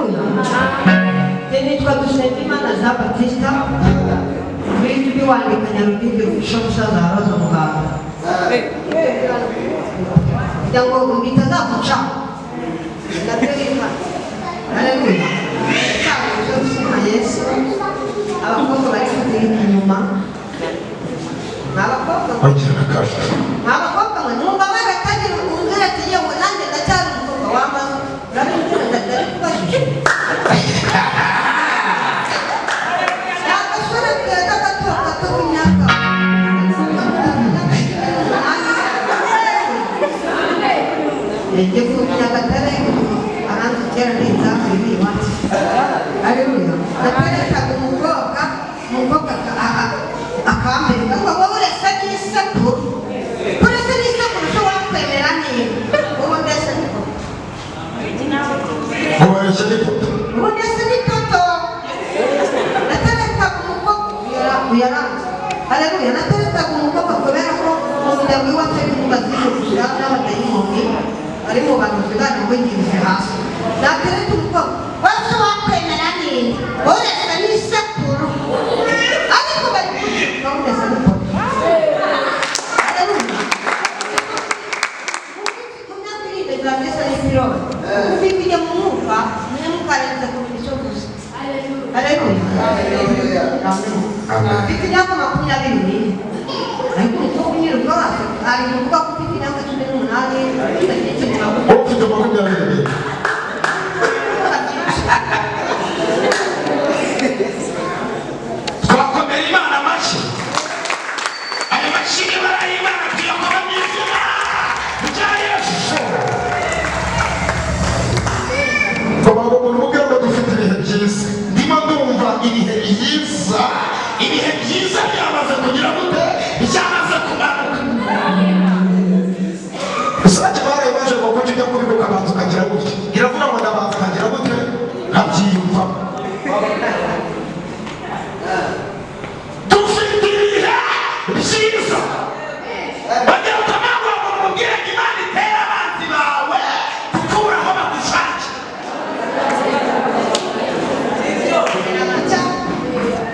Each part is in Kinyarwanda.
Haleluya. Nitwa Dusengimana Jean Baptista, kuri turi wandika Nyarugenge ufisha musaza Roza muganga kugira ngo bitazaguca nabyo bihana. Haleluya. Cyo gushima Yesu. Abakobwa bari kudirika inyuma ni abakobwa. Ongera akajwi. Ni abakobwa mwe numva baratagira umbwira ati: "Yewe, nanjye ndacyari umukobwa." Wambaye urabimbwira, ndabikubajije. Ni agasore keza gato gato k'imyaka 18. Njye ku Nyagatare ahantu kera n'inzamu iri iwacu. Haleluya. Naterekaga umukobwa, umukobwa akambera ngo: "Wowe urasa n'isekuru, urasa n'isekuru, se wakwemera niba ubu ndetse n'ipoto?" Ubareshya n'ipoto. Ubu ndetse n'ipoto. Naterekaga umukobwa uyaranze. Haleluya. Naterekaga umukobwa kubera ko mu muryango iwacu ari mu bazimu n'abadayimoni, ari mu bantu zigana wigirize hasi. Natereka umukobwa wese wakwemera ninde urasa n'isekuru, ariko bari kuvuga urasa n'ipoto. Haleluya. Mu myaka iri imbere nzaba n'ipironi bijya mu mwuka, mwe mukarenza kumenya icyo gusa. Haleluya. Amen. Mfite imyaka 24, ariko umukobwa unyiruka wese ari kuvuga ko ufite imyaka 18. Wowe ufite 24. Twakomera Imana amashyi. Ayo mashyi niba ari ay'Imana, tuyakoma mu izina rya Yesu. Ngo umuntu umubwira ngo dufite ibihe byiza. Ndimo ndumva ibihe byiza, Ibihe byiza byamaze kugira gute? Byamaze kumanuka. Usake baraye baje ngo kuki ujya kubivuga, ukabanza ukagira gutya. Iravuga ngo ndabanza ukagira gute, nkabyiyumvamo. Dufite ibihe byiza. Bagira utamangwa ngo mubwire ngo Imana itere abanzi bawe gukura aho bagushakira.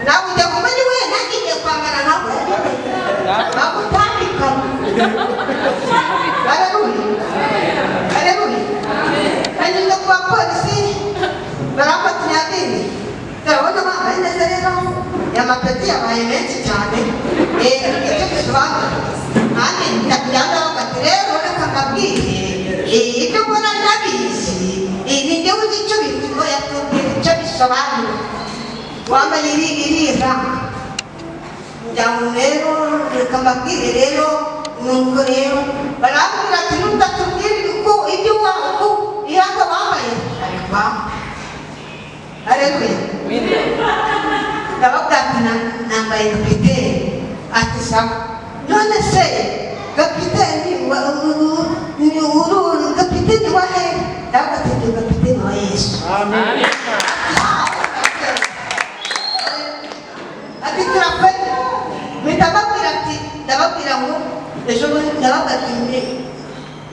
Nawe ujya kumenya we nanjye ngiye kwangana nawe bagutambika. Haleluya, haleluya. Nanyuze ku bapolisi baramfata inyabindi, turabona bambaye neza. Rero aya mapeti yabaye menshi cyane. Icyo bisobanura nanjye ndagira ndavuga ati: "Rero reka mbabwire, ibyo mbona ndabizi. Ni njyewe uzi icyo bivuga." Yatubwira icyo bisobanura wambaye iri iriya njyango. Rero reka mbabwire rero, nuko rero barambwira ati: "Nutatubwira uko ibyo uko iranga wambaye ariko." Haleluya. Ndababwira ati: "Nambaye kapitene." Ati: "Sawa, none se kapiteni ni uru kapiteni wa he?" Ndavuga ati: "Ndi kapiteni wa Yesu." Ati: "Turakwemera." Mpita mbabwira ati, ndababwira ngo ejo bundi, ndababwira ati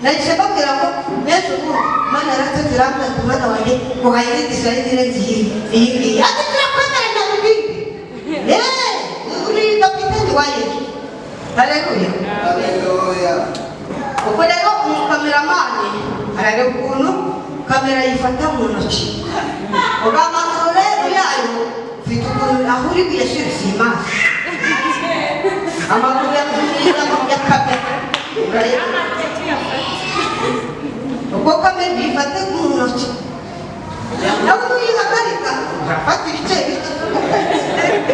nahise mbabwira ngo n'ejo bundi Mana yarateze, irambwira ati: "Mwana wanjye, nguhaye indi design irenze iyi iyi ngiyi." Ati: "Turakwemera Nyarugenge, uri kapiteni wa Yesu." Haleluya. Ubwo rero umukameramani arareba ukuntu kamera yifata mu ntoki. Ubwo amaguru rero yayo mfite ukuntu aho uri buyashyire simazi amaguru ya kamera urayabona ubwo kamera uyifate mu ntoki, nawe nuyihagarika urafata ibice bice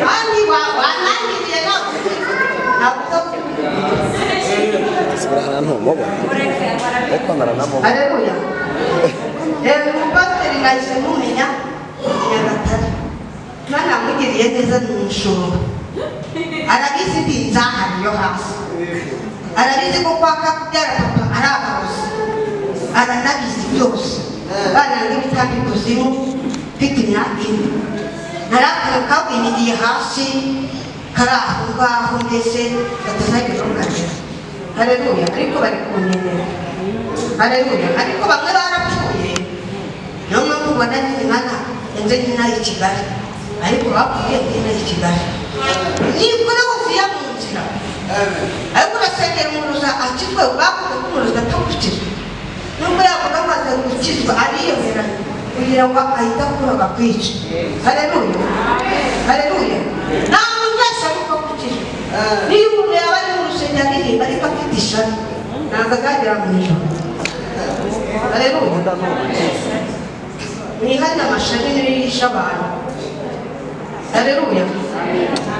kandi wanangiriye ntabwo ntabwo. Haleluya. Rero umupasiteri nahise mumenya Nyagatare. Imana yamugiriye neza, ni umushumba, arabizi ndi nzahari yo hasi, arabizi ko kwaka kubyara papa ari abarozi, aranabizi byose. Bananga ibitambi ikuzimu mfite imyaka 4, ntarakara kagwinigiye hasi kari aho ngaho mbese katazagira kagera. Haleluya. Ariko bari kunyenera. Haleluya. Ariko bamwe barapfuye, niyo mpamvu. Nubona ningana nze nyina i Kigali, ariko bapfuye nyina i Kigali nibura wuzuye mu nzira. Ariko urasengera umurozi akizwe, bavuga ko umurozi atagukizwa, nubwo yavuga amaze gukizwa ariyoberanya kugira ngo ahite akura akakwica. Haleluya, haleluya. Nta muntu wese ariko gukizwa. Niyo umuntu yaba ari mu rusengero aririmba ariko afite ishari, ntabwo azagera mu ijuru. Haleluya. Mwihane amashari niyo yishe abantu. Haleluya.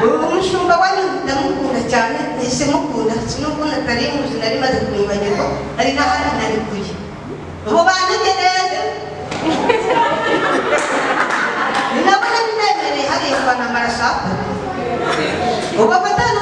Uyu mushumba wanyu ndamukunda cyane, nahise mukunda sinubwo natari muzi, nari maze kumwibagirwa, hari n'ahandi nari kujya. Ubu bantegereze ni nabo nari nemereye hariya kwa Namara. Ubu abatanu.